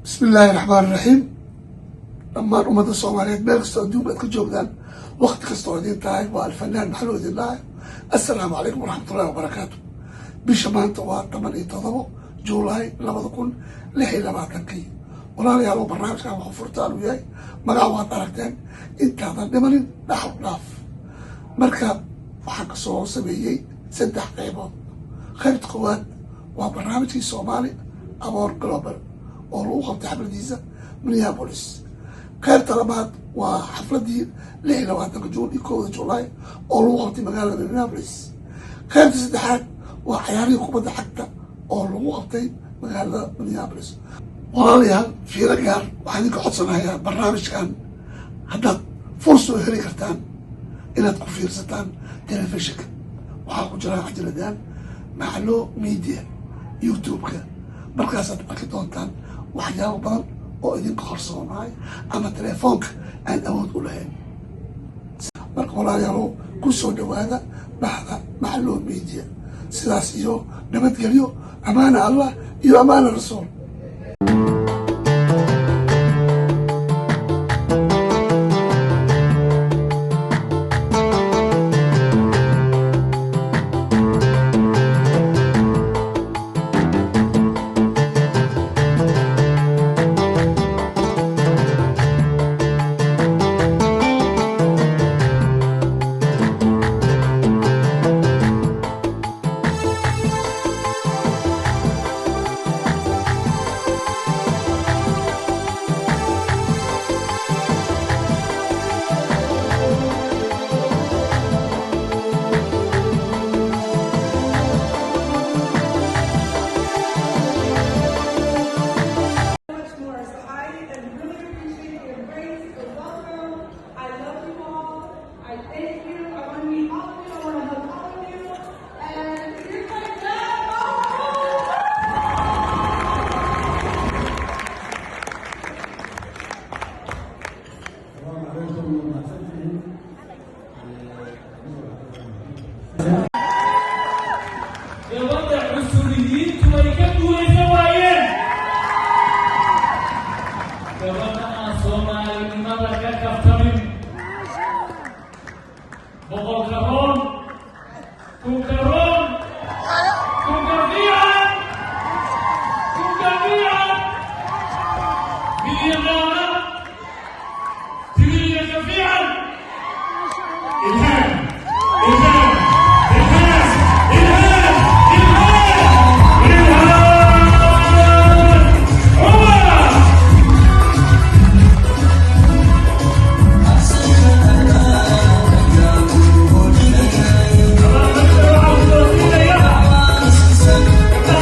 Bismi illaahi raxmaan raxiim. Dhammaan ummadda Soomaaliyeed, meel kastoo adduunka aad ka joogdaan, wakti kastoo idiin tahay, waa Alfanaan Maxluu idin dhahay: assalaamu calaykum waraxmatullahi wabarakaatu. Bisha maanta waa 17 Juulaay 2026-kii. Walaalayaal, oo barnaamijkan wuxuu furtaan uu yahay, magaca waad aragteen, Intaadan Dhimanin Dhaxal Dhaaf. Marka waxaan kasoo sameeyey saddex qaybood. Qaybta koowaad waa barnaamijkii Soomaali Aboor Global oo lagu qabtay xafladiisa Minneapolis. Qaybta labaad waa xafladii 26-ka Juun iyo 1-da Julaay oo lagu qabtay magaalada Minneapolis. Qaybta saddexaad waa cayaarihii kubadda cagta oo lagu qabtay magaalada Minneapolis. Walaalayaal, fiiro gaar waxaan idinka codsanayaa, barnaamijkan haddaad fursoo heli kartaan inaad ku fiirsataan telefishinka. Waxaa ku jira cajiladaan Maclo Media YouTube-ka. Markaasaad arki doontaan waxyaabo badan oo idinka horsoonaay ama telefoonka aan awood u lahayn. Marka walaalayaalo, ku soo dhawaada baxda Maclo Media. Sidaas iyo nabadgelyo, amaana Allah iyo amaana Rasuul. Much more. So I am really appreciate the embrace, the welcome. I love you all. I thank you. I want to meet all of you. I want to hug all of you. And here's my dad. Oh! السلام عليكم ومحسنتين. Gabadha cunsuriyiintu ay ka guulaysan waayeen, gabadha aan Soomaalinimada ka kaftamin, boqolka roon, kunka roon, kunka fiican, kunka fiican, milyanaana trilyanka fiican, Ilhaan, Ilhaan, Ilhaan, Ilhaan, Ilhaan, Ilhaan Cumar. Waxaa ku doorsiinaya gabdhaha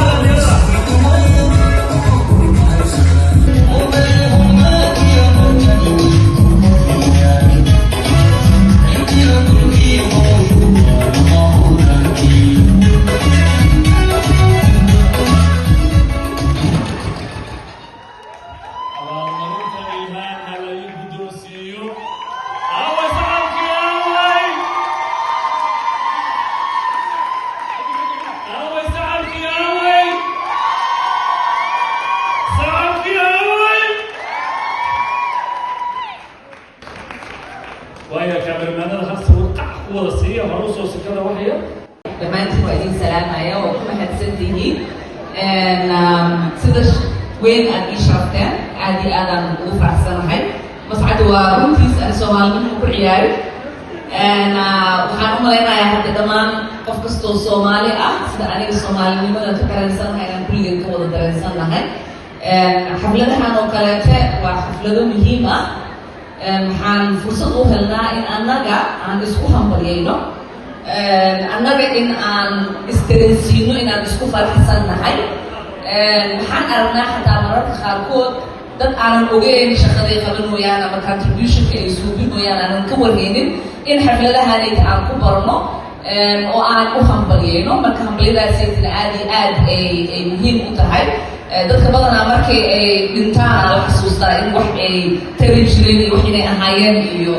dhalinyarada. Waayo, kaamiramaanada hal sawir qac ku wada siiya, hore usoo sikada wax yar. Dhammaantiin waa idin salaamaya, waa ku mahadsantihiin sida weyn aad ii sharafteen. Aad iyo aadaan ugu faraxsanahay. Mascad waa runtiis, aan Soomaalinimo ku ciyaari. Waxaan u malaynayaa hadda dhammaan qof kastoo Soomaali ah sida aniga Soomaalinimada ka dareensanahay inaan kulligeen ka wada dareensannahay. Xafladahan oo kaleete waa xaflado muhiim ah. Waxaan fursad u helnaa in annaga aan isku hambalyayno, annaga in aan isdareensiino inaan isku faraxsan nahay. Waxaan aragnaa xataa mararka qaarkood dad aanan ogeyn shaqaday qabanooyaan ama contributionka ay suubinooyaan aanan ka warhaynin in xafladahanayta aan ku barno oo aan u hambalyayno. Marka hambalyadaasaytina aad iyo aad ay muhiim u tahay. Dadka badanaa markay ay dhintaan aa la xasuustaa in wax ay tari jireen iyo wax inay ahaayeen iyo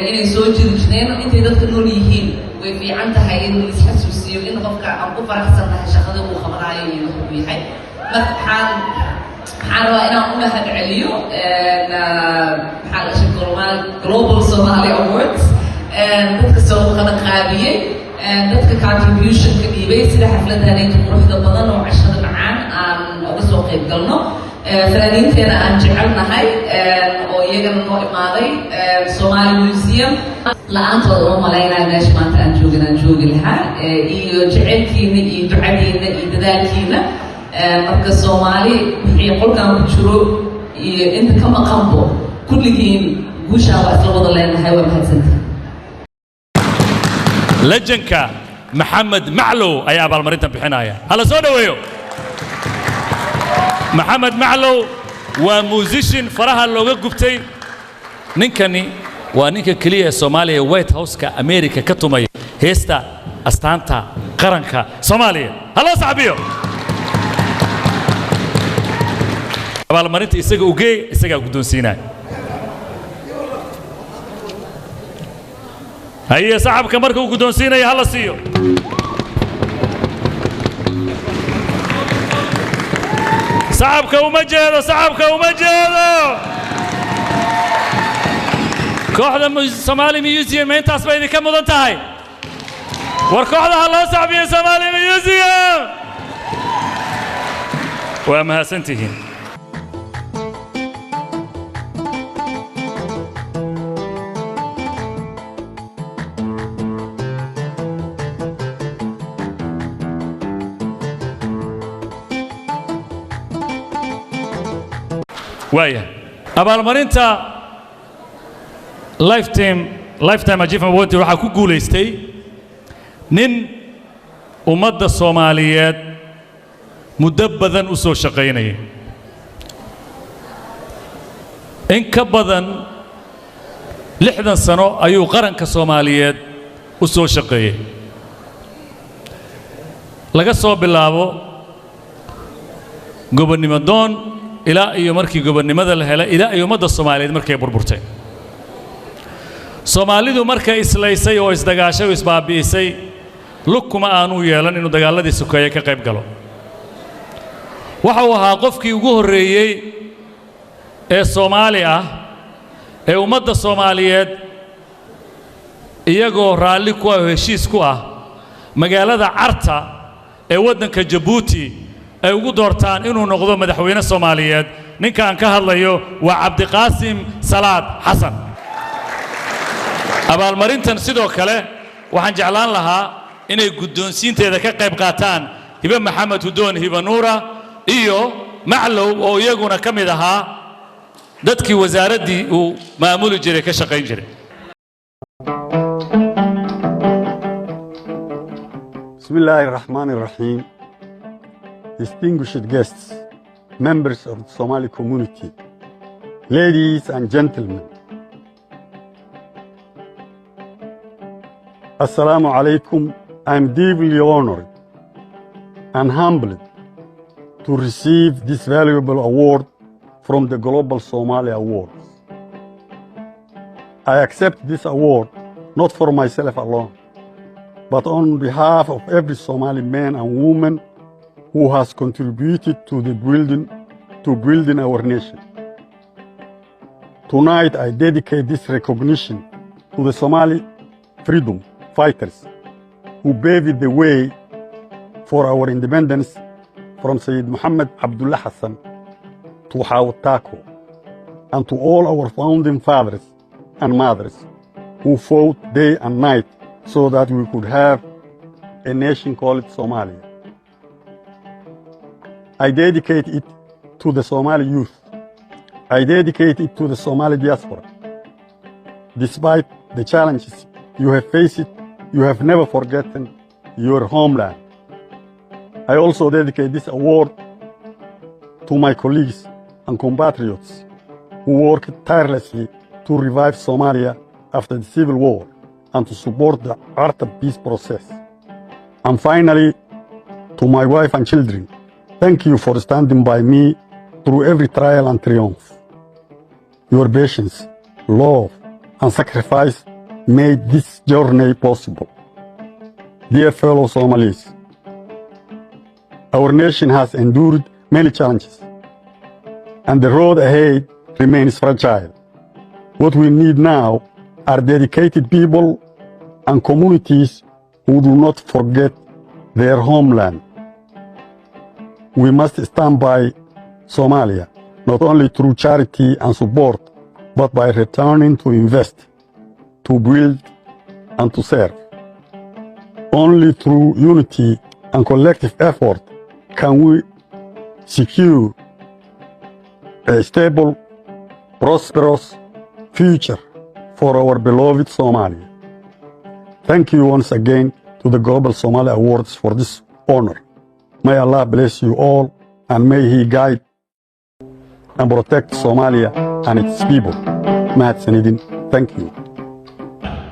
inay soo jiri jireen. Intay dadka nool yihiin way fiican tahay in isxasuusiyo in qofka aan ku faraxsan tahay shaqada uu qabanaayo iyo wax uu yahay. Marka waxaan rabaa inaan u mahad celiyo, maxaa la dhashay, Global Somali Awards, dadka soo qaban qaabiyey, dadka contributionka dhiibay sida xafladanayta quruxda badan oo cashada macaan aan uga soo qayb galno, fanaaniinteena aan jecelnahay oo iyagana noo imaaday, Somali Museum. La-aantooda uma malaynaya meesha maanta aan joogin aan joogi lahaa, iyo jecelkiina iyo ducadiina iyo dadaalkiina. Marka Soomaali wixii qolkan ku jiro iyo inta ka maqanbo, kulligiin guushaan waa isla wada leenahay. Waa mahadsantahay. Lejanka Maxamed Maclow ayaa abaalmarintan bixinaya. Hala soo dhoweeyo Maxamed Maclow. Waa musician faraha looga gubtay. Ninkani waa ninka keliya ee Soomaaliya ee White House-ka America ka tumaya heesta astaanta qaranka Soomaaliya. Haloo saxbiyo. Abaalmarinta isaga ugeey, isagaa guddoonsiinaya. Haye, saxabka marka uu guddoonsiinaya hala siiyo. Sacabka uma jeedo, sacabka uma jeedo. Kooxda Somali Museum ma intaas bay idinka mudan tahay? War kooxda ha loo sacbiyo Somali Museum. Waa mahadsantihiin. Waaya, abaalmarinta Lifetime Achievement Award waxaa ku guulaystay nin ummadda Soomaaliyeed muddo badan u soo shaqaynayay, in ka badan 60 sano ayuu qaranka Soomaaliyeed u soo shaqeeyey, laga soo bilaabo gobonnimo doon ilaa iyo markii gobonnimada la helay, ilaa iyo ummadda Soomaaliyeed markay burburtay. Soomaalidu markay islaysay oo isdagaashay oo isbaabi'isay, lug kuma aanu yeelan inuu dagaalladii sokeeye ka qayb galo. Waxa uu ahaa qofkii ugu horreeyey ee Soomaali ah ee ummadda Soomaaliyeed iyagoo raalli ku ah oo heshiis ku ah magaalada Carta ee waddanka Jabuuti ay ugu doortaan inuu noqdo madaxweyne Soomaaliyeed. Ninka aan ka hadlayo waa Cabdiqaasim Salaad Xasan. Abaalmarintan sidoo kale waxaan jeclaan lahaa inay guddoonsiinteeda ka qayb qaataan Hibe Maxamed Hudoon, Hibe Nuura, iyo Maclow oo iyaguna ka mid ahaa dadkii wasaaraddii uu maamuli jiray ka shaqayn jiray. بسم الله الرحمن الرحيم. Distinguished guests, members of the Somali community, ladies and gentlemen. Assalamu alaikum. I'm deeply honored and humbled to receive this valuable award from the Global Somali Awards. I accept this award not for myself alone, but on behalf of every Somali man and woman who has contributed to building our nation. Tonight, I dedicate this recognition to the Somali freedom fighters who paved the way for our independence, from Sayyid Muhammad Abdullah Hassan to Hawo Tako, and to all our founding fathers and mothers who fought day and night so that we could have a nation called Somalia. I dedicate it to the Somali youth. I dedicate it to the Somali diaspora. Despite the challenges you have faced, you have never forgotten your homeland. I also dedicate this award to my colleagues and compatriots who worked tirelessly to revive Somalia after the civil war and to support the Arta peace process. And finally, to my wife and children, thank you for standing by me through every trial and triumph. Your patience, love, and sacrifice made this journey possible. Dear fellow Somalis, our nation has endured many challenges, and the road ahead remains fragile. What we need now are dedicated people and communities who do not forget their homeland. We must stand by Somalia, not only through charity and support, but by returning to invest, to build, and to serve. Only through unity and collective effort can we secure a stable, prosperous future for our beloved Somalia. Thank you once again to the Global Somali Awards for this honor. May Allah bless you all, and may He guide and protect Somalia and its people. Mahadsanidin. Thank you.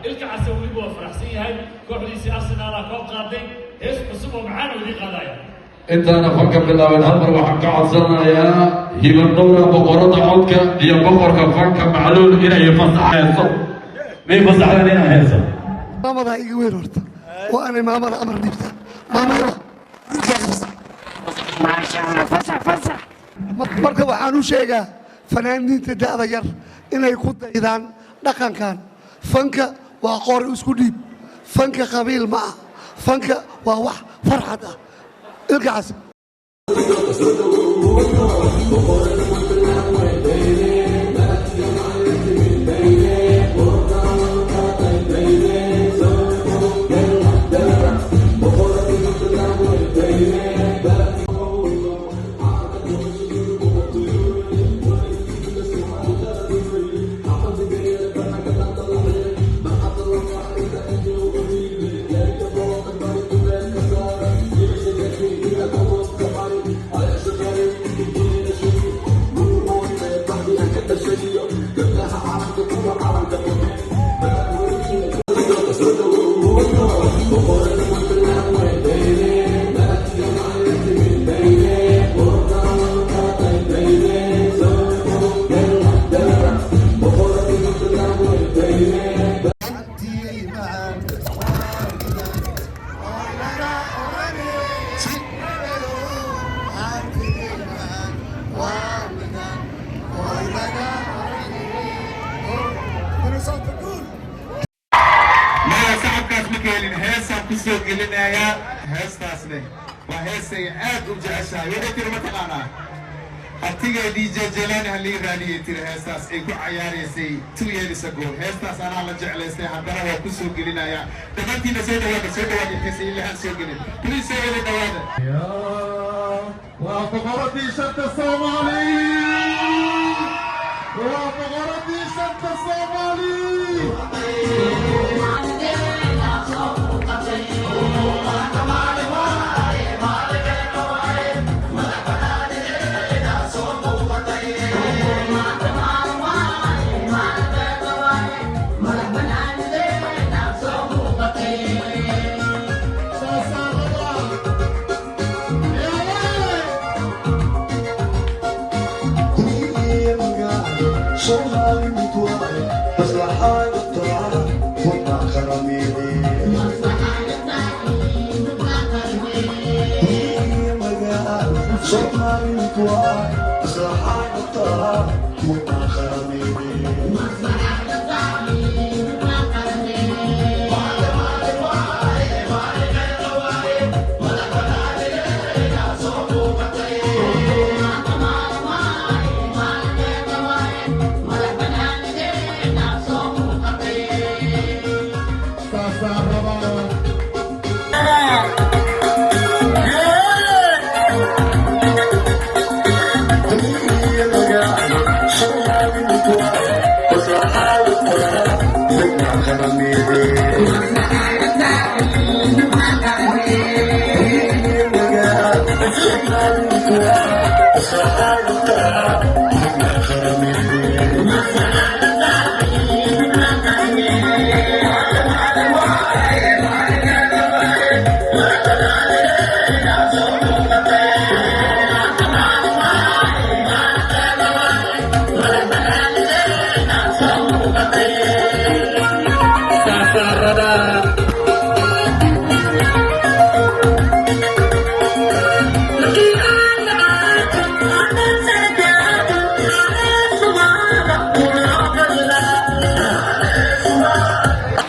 Ilkacase weliba waa faraxsan yahay, kooxdiisii Arsenal koob qaaday, hees cusub oo macaan oo idiin qaadaya. Intaana fanka bilaabeen, hal mar waxaan ka codsanayaa Hiba Nuura, boqorada codka iyo boqorka fanka Macluul, inay fasaxeyso. May fasaxdeen inaan heeso? Maamadaa iga weyn horta, waa anay maamada amar dhiibtaa. Maamada. Maasha Allah, fasax, fasax. Marka waxaan u sheegaa fanaaniinta da'da yar inay ku daydaan dhaqankan. Fanka waa qori isku dhiib, fanka qabiil ma ah, fanka waa wax farxad ah. Ilkacase. Maya, sacabkaas ma keenin. Heesaan ku soo gelinayaa. Heestaasne waa heesay aad u jeceshahay. Waxay tiri, mataqaanaa, abtigay DJ Jelani halii raadiyay, tiri. Heestaas ay ku cayaaraysay 2 years ago, heestaas anaa la jeclaystay, haddana waa ku soo gelinayaa. Dhammaantiina soo dhawaada, soo dhawaada. Heesa ilahaan soo gelin, please, soo wada dhawaada. Waa boqoradii shanta Soomaali, waa boqoradii shanta Soomaali.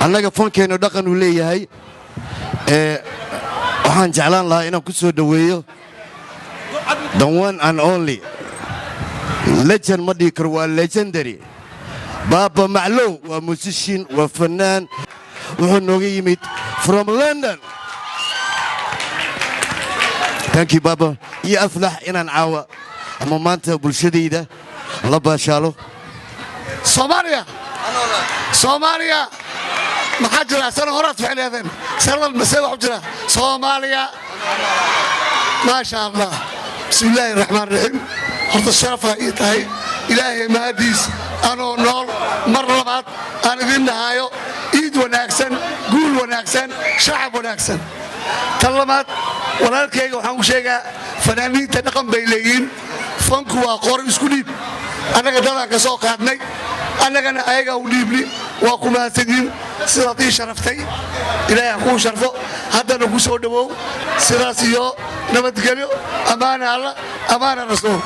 Annaga fankeennu dhaqan uu leeyahay. Ee waxaan jeclaan lahaa inaan ku soo dhoweeyo the one and only legend, ma dhihi karo, waa legendary, Baaba Maclow. Waa musician, waa fanaan, wuxuu nooga yimid from London. Thank you, Baba. Iyo Aflax inaan caawa ama maanta bulshadayda la baashaalo. Soomaaliya, Soomaaliya, maxaa jira? Sana horaad ficneedeen, sanadan mase waxu jira Soomaaliya. Maasha Allah. Bismi illaahi raxmaan raxiim. Horta sharafaa ii tahay, Ilaahay mahadiis, anoo nool mar labaad aan idin dhahaayo iid wanaagsan, guul wanaagsan, shacab wanaagsan. Tan labaad, walaalkayga waxaan u sheegaa, fanaaniinta dhaqan bay leeyihiin. Fanku waa qor isku dhiib. Annaga dadaan ka soo qaadnay, annagana ayagaa u dhiibni. Waa ku mahadsanyiin sidaad ii sharaftay. Ilaahay ha kuu sharfo. Haddana ku soo dhowow. Sidaas iyo nabadgelyo, ammaana Alla, ammaana Rasuul.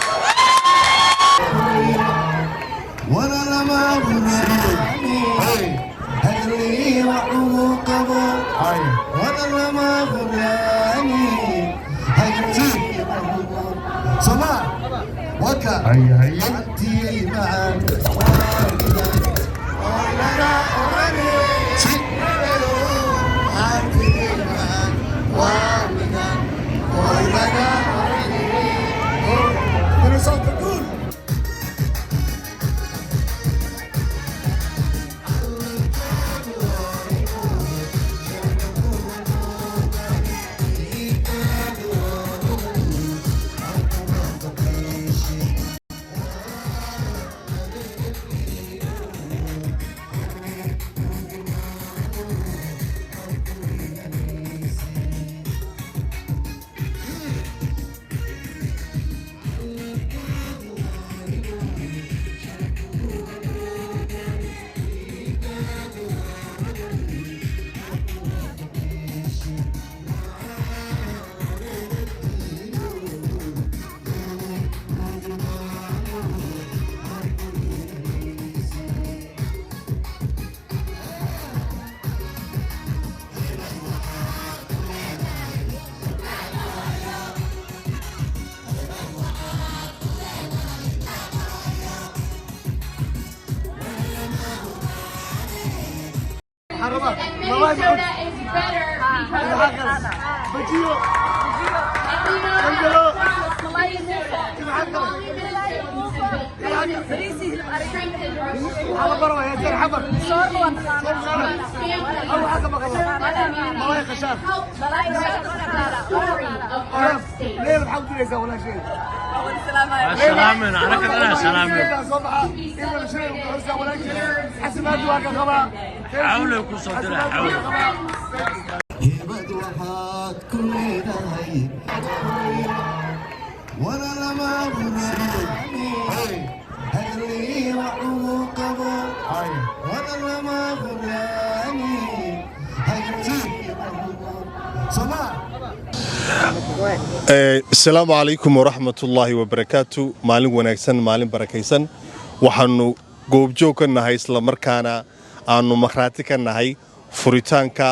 And Minnesota is better because of us. And we know that Somali Minnesotans have built businesses, strengthened our schools, raised families, served our communities, and helped write the story of our state. سلامين على كذا سلامين. To be celebrated deserves to be remembered. حاولوا يكون صوتنا حاولوا. Friends, Hibad waxaad ku leedahay wana lama hadlii wax ugu qabo wana lama huraani. Soma. Asalaamu calaykum waraxmatullaahi wabarakaatu. Maalin wanaagsan, maalin barakaysan. Waxaannu goobjoog ka nahay, islamarkaana aannu markhaati ka nahay furitaanka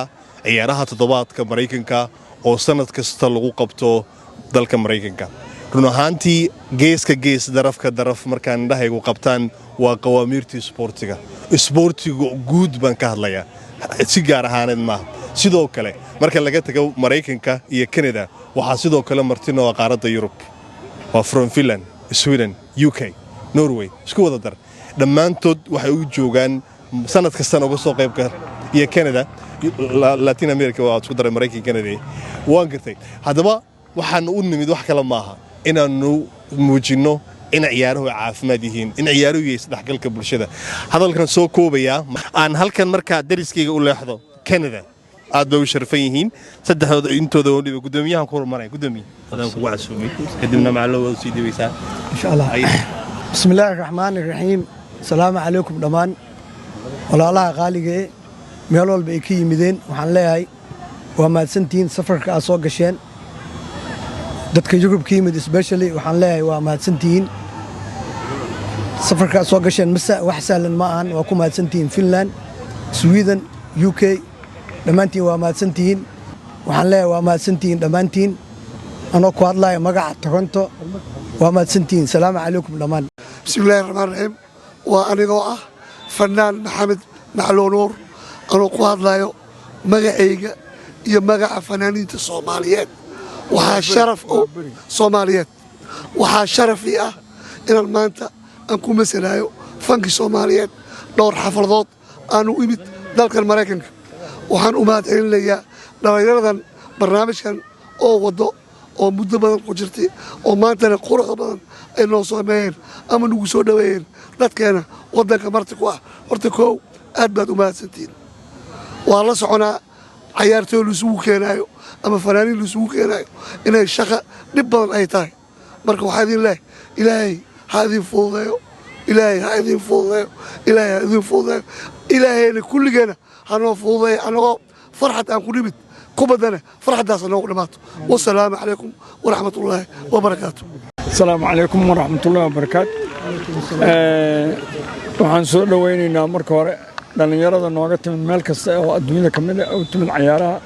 ciyaaraha toddobaadka Maraykanka oo sannad kasta lagu qabto dalka Maraykanka. Run ahaantii, geeska gees, darafka daraf, markaan indhahaygu qabtaan waa qawaamiirtii isboortiga. Isboortiga guud baan ka hadlayaa, si gaar ahaaneed maaha. Sidoo kale, marka laga tago Maraykanka iyo Canada, waxaa sidoo kale martinoo qaaradda Yurub, waa from Finland, Sweden, UK, Norway, isku wada dar. Dhammaantood waxay u joogaan sanad kastana uga soo qayb gal iyo Canada, Latin America. Waa isku daray Maraykan, Canada, waan gartay. Haddaba waxaan u nimid wax kale maaha, inaannu muujinno in ciyaaruhu ay caafimaad yihiin, in ciyaaruhu yahay isdhexgalka bulshada. Hadalkan soo koobayaa, aan halkan markaa dariskayga u leexdo. Canada aad bay u sharfan yihiin saddexdooda intooda oo dhiba. Guddoomiyahan ku horumaraya. Guddoomiye, adaan kugu casuumay, kadibna macallo waad usii dhibaysaa. Insha Allah. Bismi illaahi raxmaani raxiim. Asalaamu calaykum dhammaan walaalaha qaaliga ee meel walba ay ka yimideen. Waxaan leeyahay waa mahadsantihiin safarka aad soo gasheen. Dadka Yurub ka yimid especially, waxaan leeyahay waa mahadsantihiin safarka aad soo gasheen. Mase wax sahlan ma ahan. Waa ku mahadsantihiin Finland, Sweden. UK, dhammaantiin waa mahadsantihiin. Waxaan leeyahay waa mahadsantihiin dhammaantiin, anoo ku hadlaya magaca Toronto. Waa mahadsantihiin. Salaamu calaykum dhammaan. Bismillahi raxmaan raxiim. Waa anigoo ah fanaan Maxamed Maclow Nuur, anoo ku hadlayo magacayga iyo magaca fanaaniinta Soomaaliyeed. Waxaa sharaf oo Soomaaliyeed, waxaa sharaf ii ah inaan maanta aan ku masalaayo fankii Soomaaliyeed dhowr xafladood aanu imid dalkan Maraykanka. Waxaan u mahad celinayaa dhallinyaradan barnaamijkan oo waddo oo muddo badan ku jirtay, oo maantana quruxda badan ay noo sameeyeen ama nagu soo dhoweeyeen dadkeena waddanka marti ku ah. Horta koow, aad baad u mahadsantihiin. Waa la soconaa cayaartooy laisugu keenaayo ama fanaaniin laisugu keenaayo inay shaqa dhib badan ay tahay. Marka waxaa idin leehay, Ilaahay ha idin fududeeyo, Ilaahay ha idin fududeeyo, Ilaahay ha idin fududeeyo, Ilaahayna kulligeena ha noo fududeeyo, annagoo farxad aan ku dhimid kubaddana farxaddaas ha noogu dhammaato. Wasalaamu calaykum waraxmat ullaahi wabarakaatu. Asalaamu calaykum waraxmatullahi wabarakaatu. Waxaan soo dhoweynaynaa marka hore dhallinyarada nooga timid meel kasta oo adduunyada ka mid ah u timid cayaaraha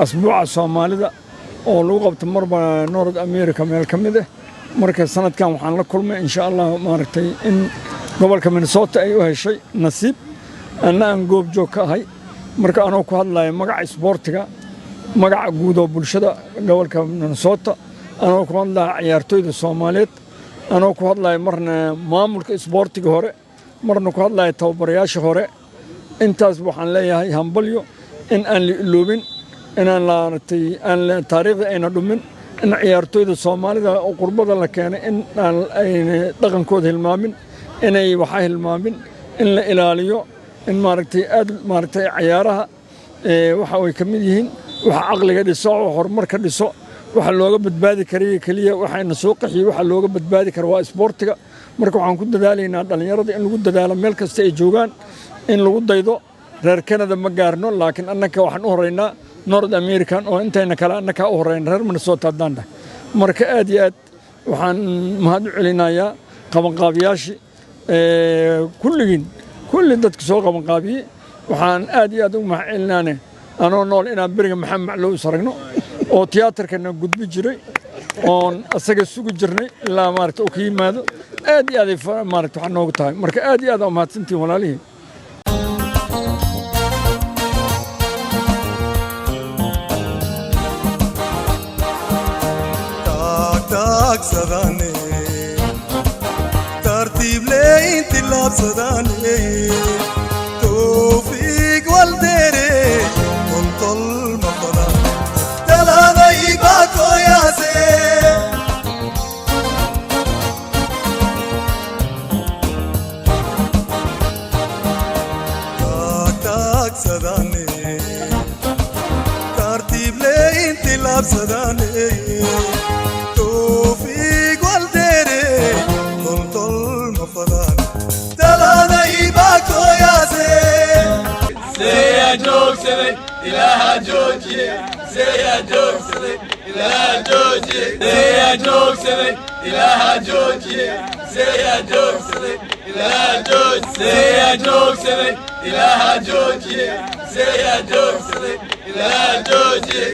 asbuuca Soomaalida oo lagu qabto marba North America meel ka mid ah. Marka sanadkan waxaan la kulmay, insha Allah, maaragtay, in gobolka Minnesota ay u heshay nasiib, anna aan goob joog ka ahay. Marka anoo ku hadlaya magaca isboortiga, magaca guud oo bulshada gobolka Minnesota, anoo ku hadlaya ciyaartoyda Soomaaliyeed, anoo ku hadlaya marna maamulka isboortiga hore, marna ku hadlaya tababarayaasha hore, intaas waxaan leeyahay hambalyo, in aan la iloobin, inaan maaragtay aan taariikhda ayna dhumin, in ciyaartoyda Soomaalida oo qurbada la keenay in aan ayna dhaqankooda hilmaamin, inay waxa hilmaamin, in la ilaaliyo, in maaragtay aad maaragtay cayaaraha waxa ay ka mid yihiin waxa caqliga dhiso oo horumarka dhiso. Waxa looga badbaadi karaya keliya waxayna soo qaxiyey, waxa looga badbaadi kara waa isboortiga. Marka waxaan ku dadaalaynaa dhallinyarada in lagu dadaalo meel kasta ay joogaan, in lagu daydo. Reer Canada ma gaarno, laakiin annaka waxaan u horeynaa North American oo intayna kale annakaa u horeyna reer Minnesota haddaan dhahay. Marka aad iyo aad waxaan mahad u celinayaa qabanqaabiyaashii kulligiin, kulli dadka soo qabanqaabiyey. Waxaan aad iyo aad ugu mahad celinaane anoo nool inaan beriga Maxamed Maclow is aragno oo tiyaatarkana gudbi jiray oon asaga sugi jirnay ilaa maaragta uu ka yimaado. Aad iyo aad ay maaragta waxaa noogu tahay. Marka aad iyo aad aa umahadsantihin walaalihii. Taagsadane, tartiible intilaabsadane, towfiiq waldere, toltol maqala taladaybakoyase. Taagsadane, tartiible intilaabsadane, towfiiq waldere, toltol mafadaan taladaybakoyase. Seya joogsaday, Ilaaha joojiye. Seya joogsaday, Ilaaha joojiye. Seya joogsaday, Ilaaha joojiye. Seya joogsaday, Ilaaha joojiye. Seya joogsaday, Ilaaha joojiye. Seya joogsaday, Ilaaha